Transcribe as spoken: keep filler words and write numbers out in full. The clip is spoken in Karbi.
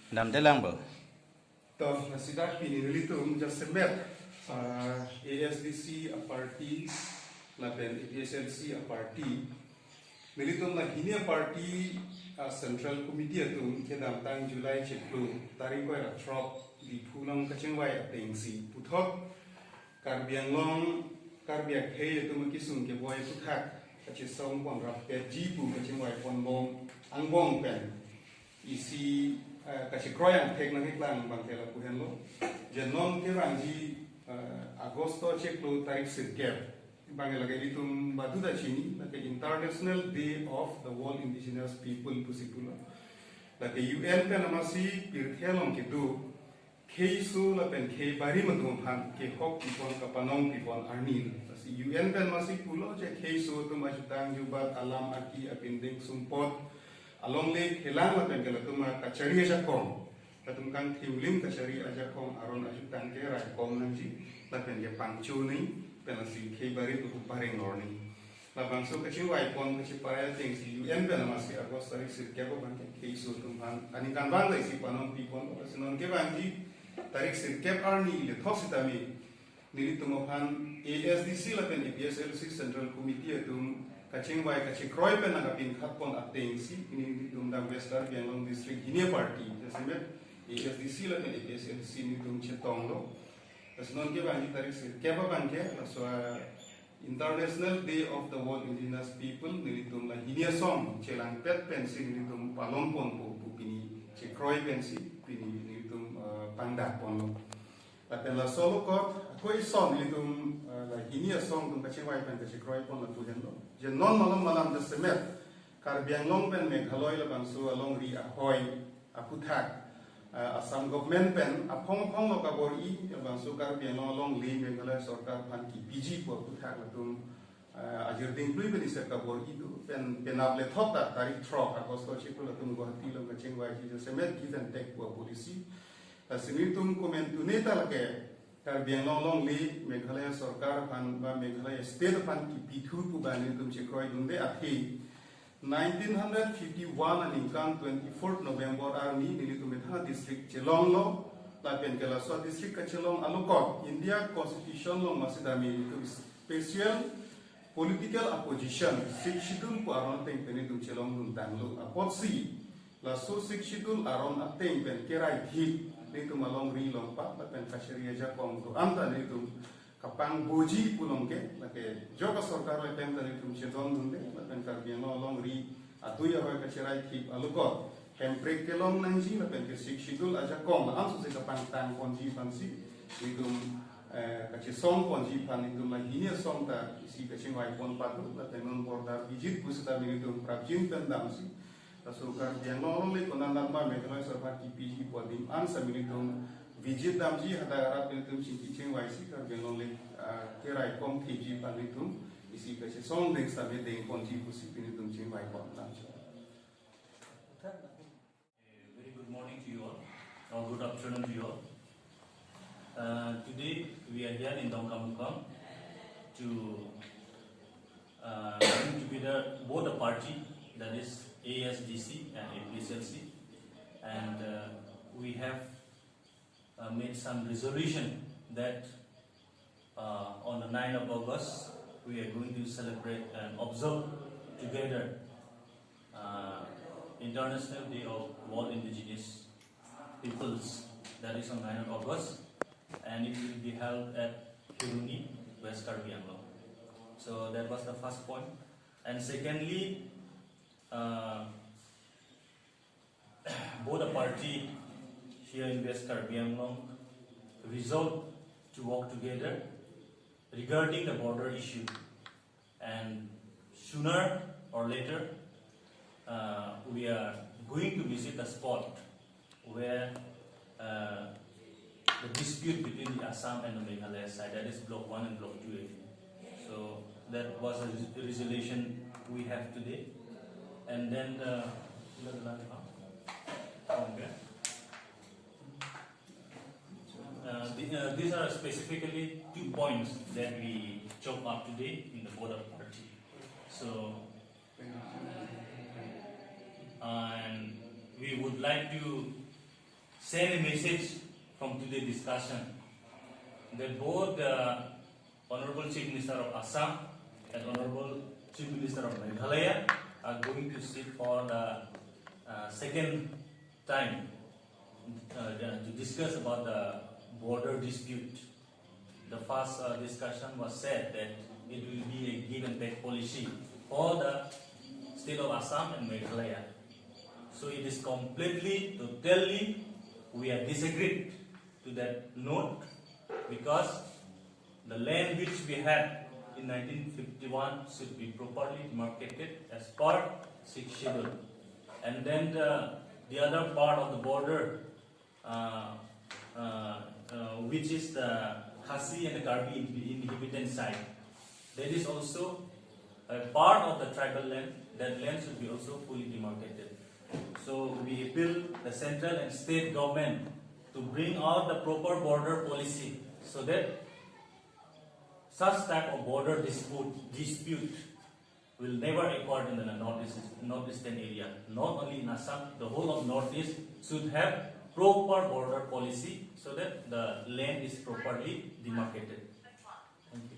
Damdelang bo. To, lasi dak pini nelitum jasemet, ah, A S D C a-party lapen A P H L C a-party, nelitum la hini a-party, ah, Central Committee atum kedamtang July chiklo tarik koi ra throk Diphu along kachingvai atengsi puthot Karbi Anglong, Karbi akhei atum akesung keboi aphuthak kachesong pon rapetji pu kachingvai ponbom angbong pen isi, eh, kachekroi angthek nangkeklang abangke lapu henlo. Je non kevangji, eh, August chiklo tarik sirkep abangke lake ilitum baduta chini, lake International Day of the World Indigenous People pusi pulo. Lake U N pen amatsi pirthe along kedo kheiso lapen khei barim atum aphan kehok pipon kapanong pipon arni. Lasi U N pen amatsi pulo je kheiso atum ajutang jubat, alam aki, apindeng sumpot alongle khelang lapen ke latum akachari ajakong, latum kangthimlim kachari ajakong aron ajutang ke raikom nangji lapen ke pangcho nangji pen lasi khei barim atum pareng lor nangji. Labangso kachingvai pon kacheparai atengsi U N pen amatsi August tarik sirkep abangke kheiso atum aphan aningkanvang ta isi panon pipon, lasi non kevangji tarik sirkep arni le thok sitame nelitum aphan A S D C lapen A P H L C Central Committee atum kachingvai kachekroi pen nangkapinkhat pon atengsi pini nelitum dak West Karbi Anglong District hini a-party jasemet A S D C lapen A P H L C nelitum chetonglo. Lasi non kevangji tarik sirkep abangke laso a International Day of the World Indigenous People nelitum la hini asong chelangpet pensi nelitum palon ponpo pu pini chekroi pensi pini nelitum, eh, pangdak ponlo. Lapen laso along kot ako ison nelitum, eh, la hini asong atum kachingvai pen kachekroi pon lapu henlo. Je non malom malam jasemet Karbi Anglong pen Meghalaya labangso alongri ahoi aphuthak, eh, Assam government pen aphong aphong lo kabor-i, labangso Karbi Anglong alongle Meghalaya sorkar aphan kipiji pu aphuthak latum, eh, ajir dingplui pen isi kabor-i do pen penap le thok ta tarik throk August chiklo latum Guwahati along kachingvaiji jasemet give and take pu policy. Lasi nelitum komantu neta lake Karbi Anglong alongle Meghalaya sorkar aphan ba Meghalaya state aphan kipithu pu ba nelitum chekroidunde athe nineteen hundred fifty-one aningkan twenty-fourth November arni nelitum methang district chelonglo, lapen ke laso district kachelong along kot India Constitution along amatsi dami nelitum special political opposition Sixth Schedule pu aron ateng pen nelitum chelongdun tanglo apotsi laso Sixth Schedule aron ateng pen keraithip nelitum alongri along pat lapen kachari ajakong do-an ta nelitum kapangboji pu along ke, lake jok asorkar le pen ta nelitum chedondunde, lapen Karbi Anglong alongri atui ahoi kacheraithip along kot Hemprek kelong nangji lapen ke Sixth Schedule ajakong la-an sose kapangtang ponji aphansi nelitum, eh, kachesong ponji aphan nelitum la hini asong ta isi kachingvai pon padu, lapen non border visit pusita nelitum prapjin pen damsi laso Karbi Anglong alongle konat ma Meghalaya sorkar kipiji pu adim an sami nelitum visit damji hadak arat nelitum chingki chingvaisi Karbi Anglong le, ah, keraikom thipji aphan nelitum isi kachesong deng sami deng ponji pusi pini nelitum chingvai pon damji. A very good morning to you all, or good afternoon to you all. Uh, today we are here in Dongkamukam to, uh, bring together both the party, that is A S D C and A P H L C, and, uh, we have, uh, made some resolution that, uh, on the ninth of August we are going to celebrate and observe together, uh, International Day of World Indigenous Peoples, that is on ninth of August, and it will be held at Kheroni, West Karbi Anglong. So that was the first point. And secondly, uh, both the party here in West Karbi Anglong resolved to work together regarding the border issue. And sooner or later, uh, we are going to visit the spot where, uh, the dispute between the Assam and the Meghalaya side, that is Block one and Block two area. So that was a res-, resolution we have today. And then, uh, okay. Uh, the, uh, these are specifically two points that we took up today in the both party. So, and we would like to send a message from today's discussion that both the Honorable Chief Minister of Assam and Honorable Chief Minister of Meghalaya are going to sit for the uh, second time uh, to discuss about the border dispute. The first uh, discussion was said that it will be a give and take policy for the state of Assam and Meghalaya. So it is completely, totally, we are disagreed to that note, because the land which we had in nineteen fifty-one should be properly demarcated as per Sixth Schedule. And then the, the other part of the border, uh, uh, uh, which is the Khasi and the Karbi inhabitant side, that is also a part of the tribal land. That land should be also fully demarcated. So we appeal the central and state government to bring out the proper border policy so that such type of border dispute, dispute will never occur in the northeast, northeastern area. Not only in Assam, the whole of northeast should have proper border policy so that the land is properly demarcated. Thank you.